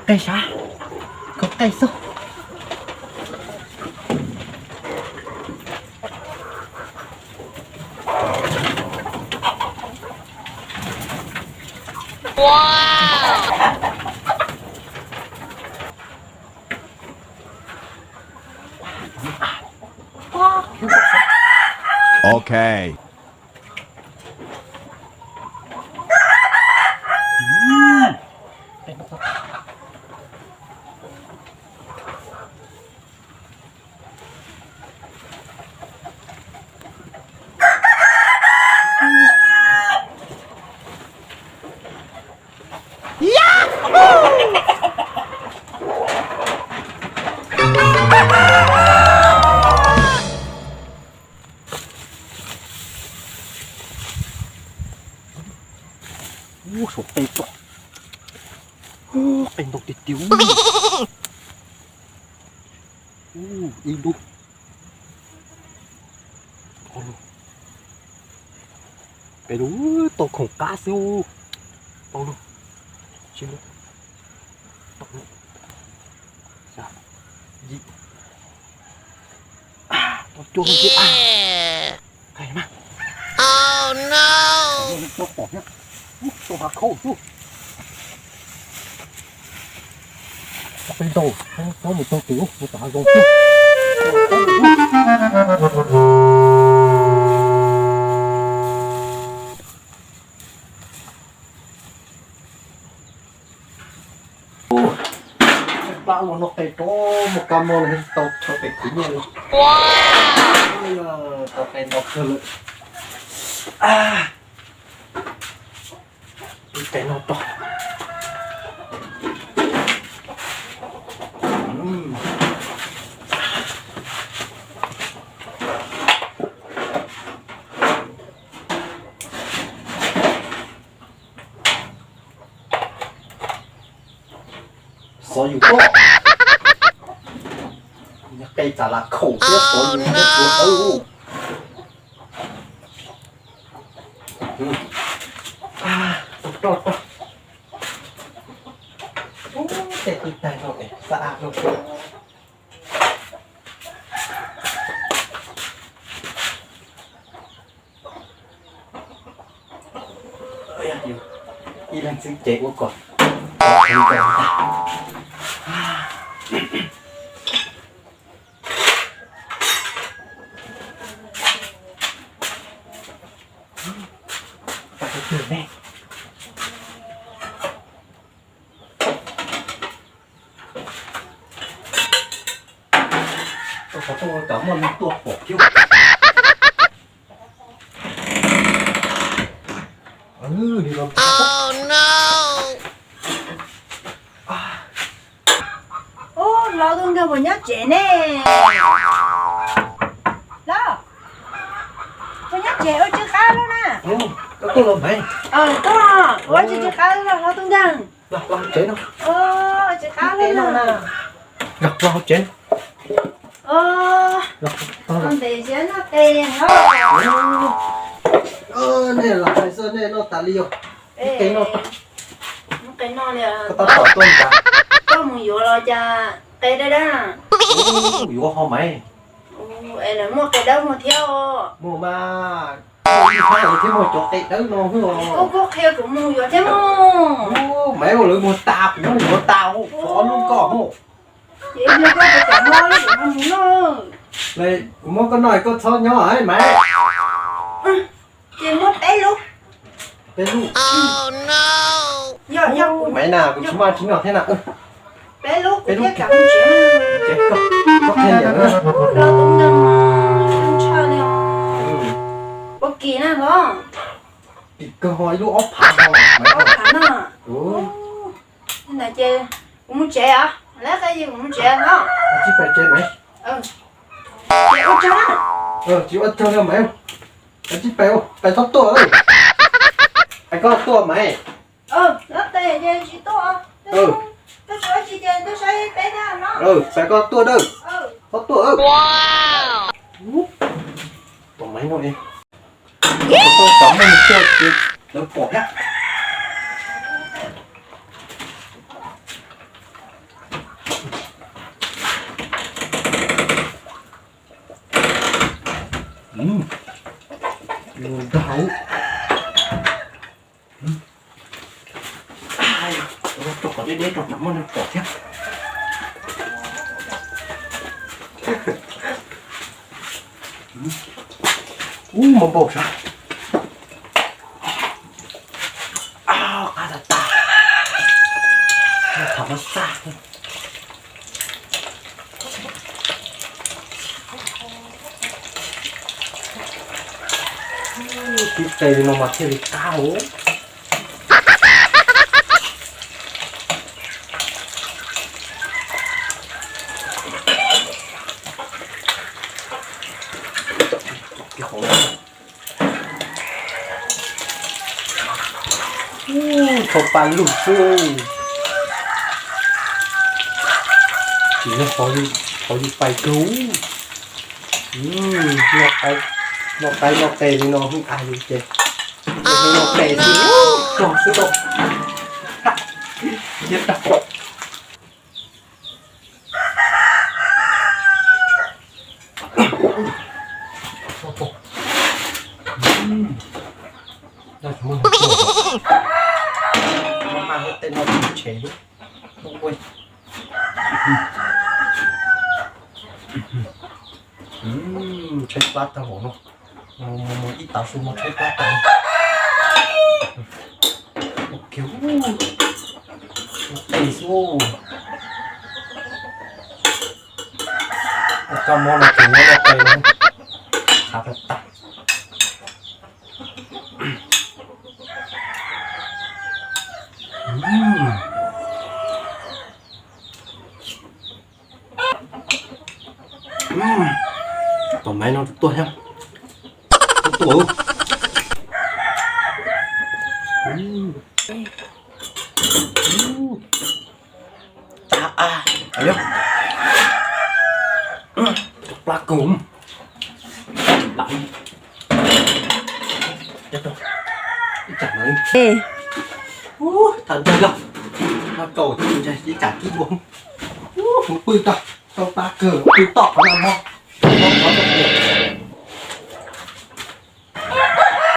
Qe sav, khaws qe xwb. Ok. Ub, suav qe toj. Ub, qe ntau tiag tiag. Ub, ib lub. Ob lub. Peb lub, tau khoom qab xwb. Plaub lub, tsib lub, rau lub, xya, yim, tau cuaj lub xwb. Qe mas, tau pom thiab. Ub, tau hav khaub xwb. Qe ntau, tau mus tau tus, mus tom hav zoov xwb. Plab ua no qe rov mus kab mob no tau tshaj pem khwv nyiaj li. Tau qe ntau kawg lawm. Ib qe no rau. Xov yus tuaj. Yog qe txav las khaum thiab xov yus thiab tuav tawb. Roj roj. Ub, tej tw tag no es xab ab no. Ib leeg xwb ces ua kom Ua qhov tuaj ua kom muaj neeg tuaj pom thiab. Ub, hlob tub nkeeg puas nyob tsev ne? Hlob, puas nyob tsev ua tsis qab lub na? Tuaj, ua tsis qab lub hlob tub nkeeg. Tsis qab lub na. Los hauv tsev. Ntev siab noj qe hos. Nej los hais xwb nej noj tas li os. Qe noj, qe noj li. Koj tab tom tuaj nrad. Koj mus yuav los cas qe dawb dawb na? Yuav ho mas. Es lawv muaj qe dawb muag thiab os. Muaj mas, ib thab lawv thiaj muag cov qe dawb no xwb os. Koj kuj qhia kuv mus yuav thiab mog. Mas lawv muag tas kuv muab yuav tas, xov lub koj mus. Ces ib pliag koj puas kam noj ib lub no mus noj? Kuv muab koj noj koj txhob nyob mas. Ces muab peb lub. Peb lub. Yog, yog kuv, Maiv na, kuv tsis muaj tsis noj thiab na. Peb lub kuv thiaj kam mus tsev. Ces koj, koj qhia yam na. Los tus neeg mas ntshai li os. Ua kis na los. Kis kawg ho ib lub ob phav no. Ob phav na. Ntawd ces kuv mus tsev os. Lawv qhia kuv mus tsev os. Tsis pais tsev Maiv. Ces ua tsaug na. Tsis ua tsaug na Maiv. Tsis pais, pais txhob tuaj. Pais koj tuaj Maiv. Pais koj tuaj dawb. Txhob tuaj. Tus Maiv no es, tau tau muaj nws tuaj ces lawv pom thiab. Ntag. Rau qhov deb deb rau tsam muaj neeg pom thiab. Ub, mos npaum sab. Qab tas tas. Tham mab xaj. Tib qe li no mas thiaj li qab os. Thaum pais lug xwb. Tsis yog qhov yus pais kawg. Noj qaib noj qe li no hwj as yus ces noj qe xwb, rog xwb tau. Cia tag. Tej no tshem lub. Tshaib plab tag npaum no. Ib tav su no tshaib plab tag. Ua kiag, ua qis xwb. Ua kab mob no ces nyob noj qe no, tshaib plab tag. Tom maiv no tuaj thiab. Tuaj tuaj. Tag, yog plab kaus. Tham ntawd los, plab kaus ib tsam kib dua. Mus pw tag, tau plab kawg, pw tom qhov no mog.